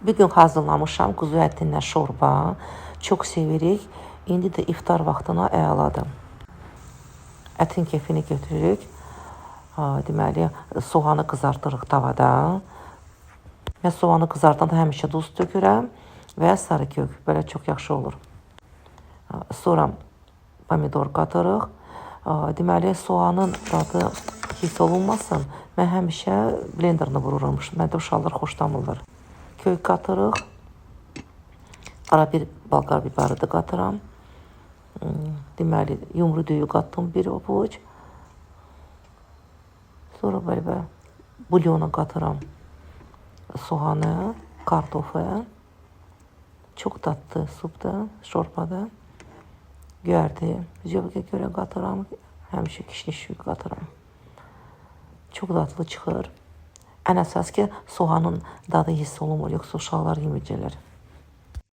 Bu gün hazırlamışam quzu ətindən şorba. Çox sevirik. İndi də iftar vaxtına əladır. Ətin kefini götürürük. Deməli, soğanı qızartırıq tavada. Mən soğanı qızartanda həmişə duz tökürəm və sarı kök. Belə çox yaxşı olur. Sonra pomidor qatırıq. Deməli, soğanın dadı hiss olunmasın. Mən həmişə blenderını vururam. Məndə uşaqlar xoşlamırlar. Kök qatırıq. Ara bir bolqar biberı da qatıram. Deməli, yumru düyü qatdım bir ovuc. Sonra belə bulyona qatıram soğanı, kartofu. Çox tatlı supdur, şorbadır. Göyərti zövqə görə qatıram. Həmişə kişniş qatıram. Çox dadlı çıxır. Ən əsas ki, soğanın dadı hiss olunmur, yoxsa uşaqlar yeməyəcəklər.